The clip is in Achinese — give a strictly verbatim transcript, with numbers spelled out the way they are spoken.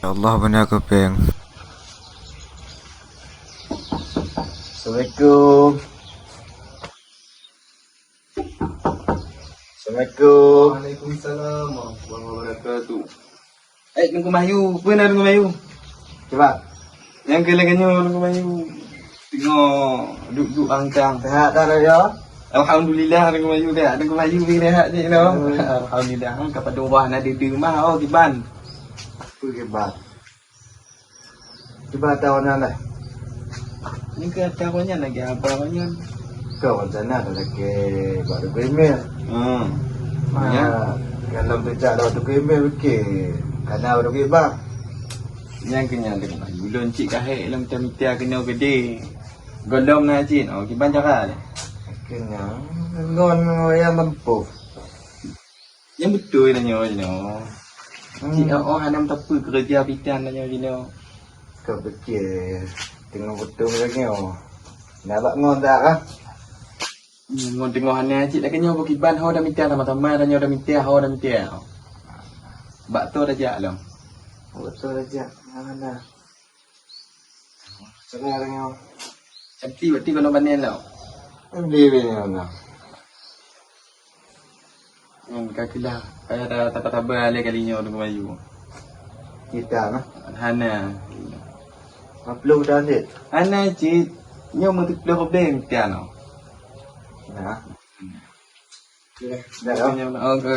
Allah beuna kupéng. Assalamualaikum. Assalamualaikum. Waalaikumsalam warahmatullahi wabarakatuh. Eh, Teungku Mahyu, peue na Teungku Mahyu? Kiban? Nyang keu lagèe nyoe Teungku Mahyu. Teungoh duek-duek angkang. Sehat dah, ya? Alhamdulillah, Teungku Mahyu dah. Teungku Mahyu pih sehat cit, no? Hmm. Alhamdulillah, ka padum bah na deuh-deuh mah, oh, kiban. Peue kiban? Cuba ata awak nyan lah. Nyan keuh ata awak nyan lagèe haba awak nyan. Keu awak sana dah lakèe bak Teungku Emil. Hmm. Ha, nyan. Kalau teucak lewat Teungku Emil, oke. Kana Teungku Iban. Nyan keuh nyan deungon ulôn cit ka hék lôn mita-mita keunoe keudéh. Gohlom na cit, oh, kiban cara lé. Keu nyan, ngon wayang lampu. Nyang beutôi tanyoe jinoe. Hmm. Cit, oh, oh, hana meuteupeu keureuja bidan tanyoe jinoe. Ka piké teungoh beutôi lagèe nyoe. Nah, bak ngon dak, ah? Hmm, ngon teungoh hana cit lagèe nyoe, beukiban ho tamita sama-sama, tanyoe tamita, ho tamita. Bak toh tajak lom. Bak toh tajak, hana. Sana lagèe nyoe. Cantik, berarti kalau panen tau. Di, di, di, mana? Hmm, ka keulah. Payah ta-, taba-taba lé kali nyoe Teungku Mahyu. Kita nah. Hana. Lima puluh dah, Cik? Hana, Cik. Nyoe meuteuploh beng kita noh. Nah. Oke. Dah, ya? Oke.